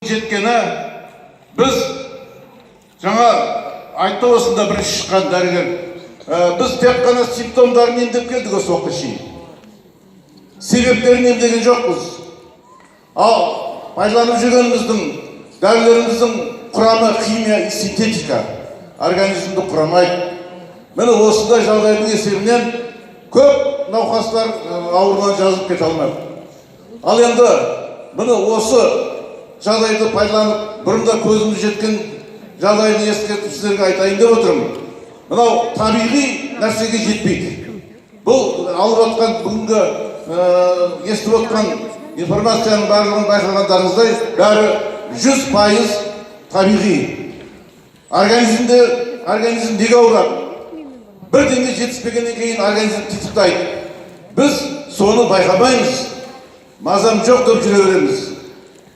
Жеткені, біз жаңа айтты осында бірінші шыққан дәрігер. Біз тек қана симптомдарын емдеп келдік осы уақытқа шейін, себептерін емдеген жоқпыз. Ал пайдаланып жүргеніміздің дәрілеріміздің құрамы химия и синтетика, организмді құрамайды. Міне, осындай жағдайдың есебінен көп науқастар аурудан жазылып кете алмады. Ал енді, міне, осы жағдайды пайдаланып, бұрында көзіміз жеткен жағдайды ескертіп, сіздерге айтайын деп отырмын. Мынау табиғи нәрсеге жетпейді. Бұл алып отқан бүгінгі естіп отқан информацияның барлығын байқағандарыңыздай, бәрі 100% табиғи. Организмде, организм неге ауырады? Бірдеңе жетіспегеннен кейін организм титықтайды. Біз соны байқамаймыз, мазам жоқ деп жүре береміз.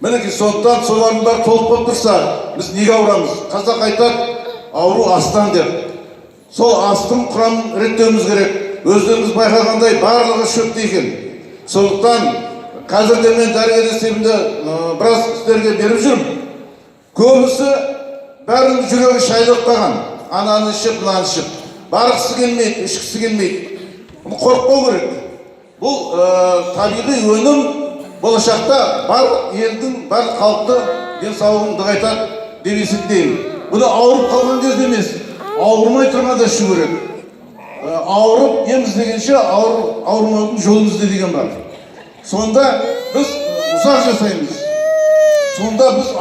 Мінекей, сондықтан солардың бәрі толық болып тұрса, біз неге ауырамыз? Қазақ айтады, ауру астан деп. Сол астың құрамын реттеуіміз керек. Өздеріңіз байқағандай, барлығы шөпте екен. Сондықтан қазір де мен дәрігер есебінде біраз сіздерге беріп жүрмін. Көбісі, бәрінің жүрегі шайлығып қалған, ананы ішіп, мынаны ішіп, барғысы келмейді, ішкісі келмейді. Бұны қорықпау керек. Бұл табиғи өнім болашақта барлық елдің, барлық халықты денсаулығын нығайтады деп есептеймін. Бұны ауырып қалған кезде емес, ауырмай тұрғанда ішу керек. Ауырып ем іздегенше, ауырмаудың жолын ізде деген бар. Сонда біз ұзақ жасаймыз, сонда біз